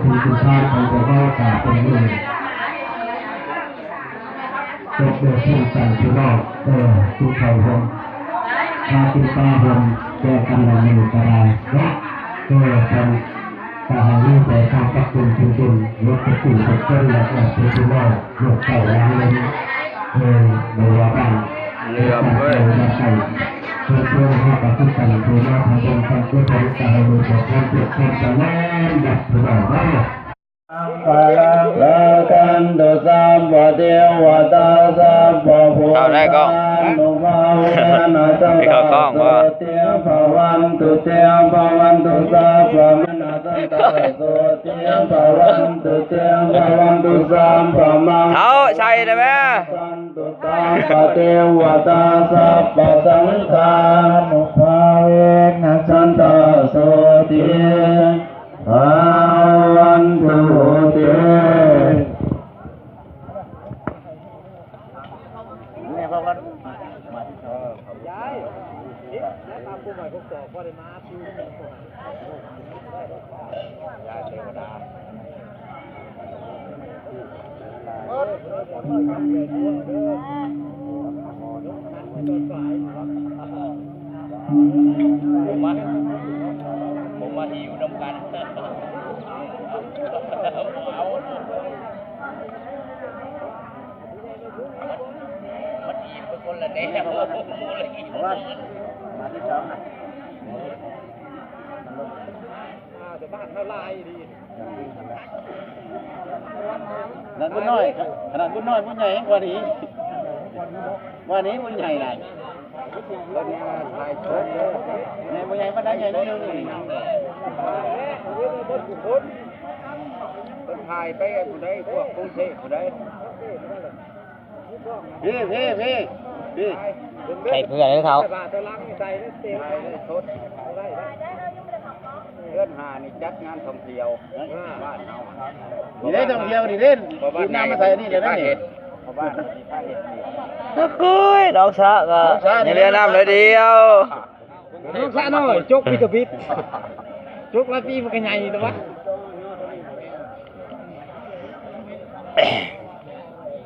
ທີ່ສຸດທ້າຍຂອງພວກເຮົາກໍເປັນມື້ ຈົບໂດຍທີ່ຕັ້ງຢູ່ນອກ ເອີ ກິນເຂົ້າຮ່ວມ ມາກິນປາຮ່ວມແກ່ກັນໃນມື້ນີ້ກໍໄດ້ເນາະ ເອີ ທ່ານກໍໃຫ້ມີແຕ່ຄວາມປັບປຸງເປັນບຸນ ເຮັດໃຫ້ຜູ້ເປັນຄົນ ແລະ ອອກເປັນຜູ້ນ້ອຍ ລູກເຕົ້າຫຼານເລີນ ເອີ ບໍ່ວ່າບ້ານ ເລື່ອມເວີຍ ເພື່ອນເພື່ອນເຮົາກໍຄືກັນ ຜູ້ມາທຳບຸນທຳກຸສົນ ກໍໃຫ້ມີແຕ່ຄວາມສຸກຄວາມຈະເລີນ ແບບຜູ້ນ້ອຍເນາະ. ລັກຂັນຕຸ ສັບພະເທວະຕາ ສັບພະພຸດທານຸພາເວນະ ສັນຕະໂສຕິພະວັນຕຸ ເຕພະວັນຕຸ ສັບພະມັງ ສັນຕະໂສຕິພະວັນຕຸ ເຕພະວັນຕຸ ສັບພະມັງ ເອົາໃສ່ໄດ້ແມ ສັບພະເທວະຕາ ສັບພະສັງຄານຸພາເວນະ ສັນຕະໂສຕິພະວັນຕຸ ເຕ. ຂະໜາດບຸນນ້ອຍ ຂະໜາດບຸນນ້ອຍ ບຸນໃຫຍ່ກວ່ານີ້ ກວ່ານີ້ບຸນໃຫຍ່ຫຼາຍ ແມ່ນບໍ່ໃຫຍ່ປານໃດ ໃຫຍ່ໜ້ອຍໜຶ່ງນີ້ ເພິ່ນຖ່າຍໄປຜູ້ໃດ ພວກກຸງເທບຜູ້ໃດ. ພີ້ ພີ້ ພີ້ ພີ້ ໃສ່ເພື່ອເດີ້ເຖົ້າ ເດືອນຫ້ານີ້ຈັດງານທ່ອງທ່ຽວບ້ານເຮົາ ນີ້ເດ້ທ່ອງທ່ຽວນີ້ເດ້ ເອົານ້ຳມາໃສ່ອັນນີ້ແລ້ວນີ້ ໂອ້ຍ ນ້ອງສະກໍຍັງເຫຼືອນ້ຳໜ້ອຍດຽວ. ນ້ອງສະນ້ອຍ ຈົກປີກະບິດ ຈົກຫຼາຍປີມັນກໍໃຫຍ່ແລ້ວວະ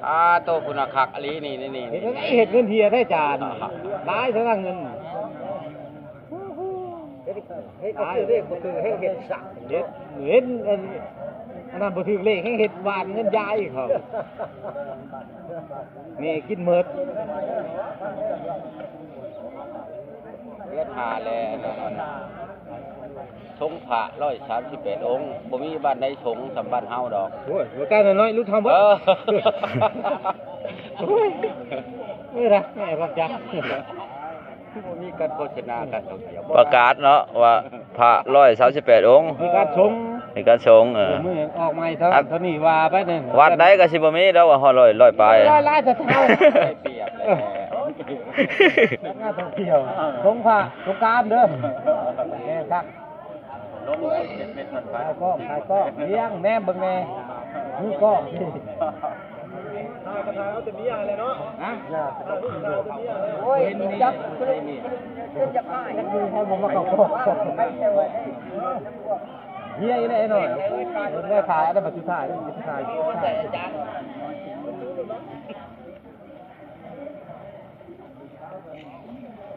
ອາໂຕ ຄຸນນະຄັກອີ່ຫຼີນີ້ ນີ້ ນີ້ ເຮັດ ເຮັດເງິນເຮຍແທ້ຈານ ຫຼາຍເທົ່ານັ້ນເງິນ ເຮັດ ເຮັດກໍຖືກເລກ ບໍ່ຖືກແຮ່ງເຮັດສະ ເຮັດ ເຫັນອັນ ອັນນັ້ນບໍ່ຖືກເລກ ແຮ່ງເຮັດຫວ່ານເງິນຢາຍເຂົາ ແມ່ກິນໝົດ. ເດືອນຫ້າແລ້ວ ສົງພະຮ້ອຍສາມສິບແປດອົງ ບໍ່ມີບ້ານໃດສົງສ່ຳບ້ານເຮົາດອກ ໂອ້ຍ ບໍ່ໄກນ້ອຍໆ ຫຼຸດເຮົາເບິດ ເອີ ໂອ້ຍ ເອີ ນະ ແມ່ນຄວາມຈັກ ຄືບໍ່ມີການໂຄສະນາການທ່ອງທ່ຽວ ປະກາດເນາະວ່າ ພະຮ້ອຍສາມສິບແປດອົງ ມີການສົງ ມີການສົງ ເອີ ມື້ອອກໃໝ່ເທົ່ານັ້ນເທົ່ານີ້ວ່າໄປເດີ ວັດໃດກໍຊິບໍ່ມີດອກວ່າຮອດຮ້ອຍ ຮ້ອຍປາຍ ຫຼາຍໆ ແຕ່ເທົ່າ ໄດ້ປຽບແລ້ວ ງານທ່ອງທ່ຽວ ສົງພະສົງການເດີ ແມ່ນຄັກ ຂາຍກ້ອງ ຂາຍກ້ອງ ລ້ຽງແນມເບິ່ງແດ່ ມີກ້ອງ ໂອ້ຍ ຈັບ ເປັນຢາກອາຍ ໃຫ້ບໍ່ມາເຂົ້າກ້ອງ ເຮຍອີ່ແຫຼະໜ້ອຍ ເບິ່ງໄດ້ຂາຍ ອັນນັ້ນບັດສຸດທ້າຍ ບັດສຸດທ້າຍ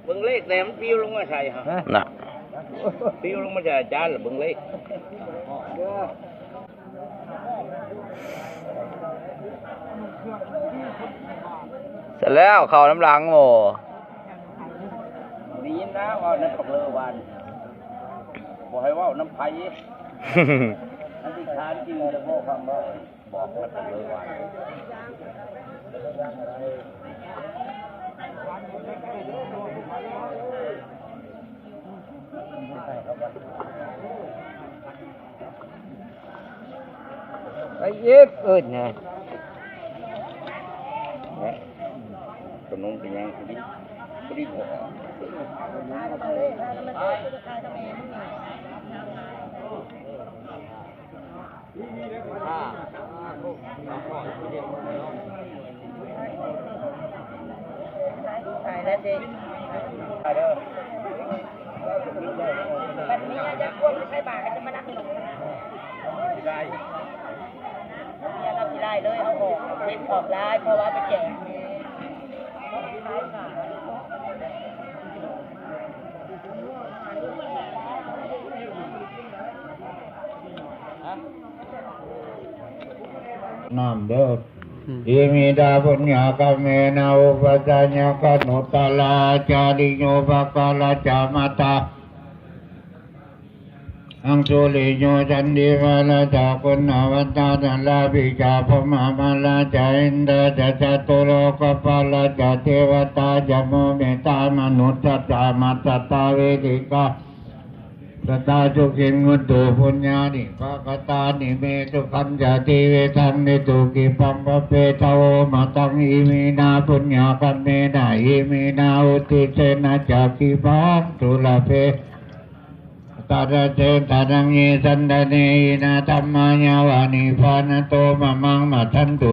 ເບິ່ງເລກແດ່ ມັນປິວລົງມາໃສ່ຫັ້ນ ນະ ປິວລົງມາໃສ່ອາຈານລະ ເບິ່ງເລກ ສະແລ້ວເຂົ້ານຳຫຼັງໂມ ໄດ້ຍິນນະ ເວົ້ານຳບັກເລີວານ ບໍ່ໃຫ້ເວົ້ານຳໃຜ ອະທິຖານຈິງຈະບໍ່ຟັງເວົ້າ. ບອກມັນເລີຍວ່າ ໄປອີກ ເອີ້ນນະ ແລະ ຂະໜົມເປັນຫຍັງ ບໍ່ໄດ້ ບໍ່ໄດ້ບອກ. ຂາຍແລ້ວເດ້ ຂາຍເດີ ບັດເມຍຈະຄວນໄປໃສ່ບາດ ກໍຈະມານັ່ງລົງ. ເມຍເຮົາຂີ້ລ້າຍເລີຍ ເອົາອອກ ເຮັດອອກຫຼາຍ ເພາະວ່າໄປແຈກ. ນາມເດີ ອືມ ອິມິດາ ປຸນຍະກຳເມນະ ອຸປະສັຍຍະການຸດຕະລາ ອາຈາລິໂຍ ປະກາລະຈະ ມາຕາ ອັງສຸລິໂຍ ຈັນຕິວາລະຈະ ຄຸນນະວັດຕາ ນາລາພິຈາ ພະມະມາລາຈະ ອິນດາຈະ ຈະຕຸໂລກະປາລະຈະ ເທວະຕາຈະ ໝູມິຕາມະນຸດສະຈາ ມັດສະຕາເວທິກາ ສະຕາ ສຸຂີງ ໂຫນຕຸ ປຸນຍານິ ພະກະຕານິ ເມ ສຸຂັນຈະ ທີວິທັງ ນິດທຸກິປັງ ພະເປທະໂວ ມະຕັງ ອິມິນາ ປຸນຍະກຳເມນະ ອິມິນາ ອຸທິດເສນະ ຈະ ຂິປັງ ສຸລະເພ ຕະດາເສນະ ທານັງ ເຍ ສັນທະເນ ອິນນະ ທຳມາ ຍາວາ ນິບພານະໂຕ ມະມັງ ມັດທັນຕຸ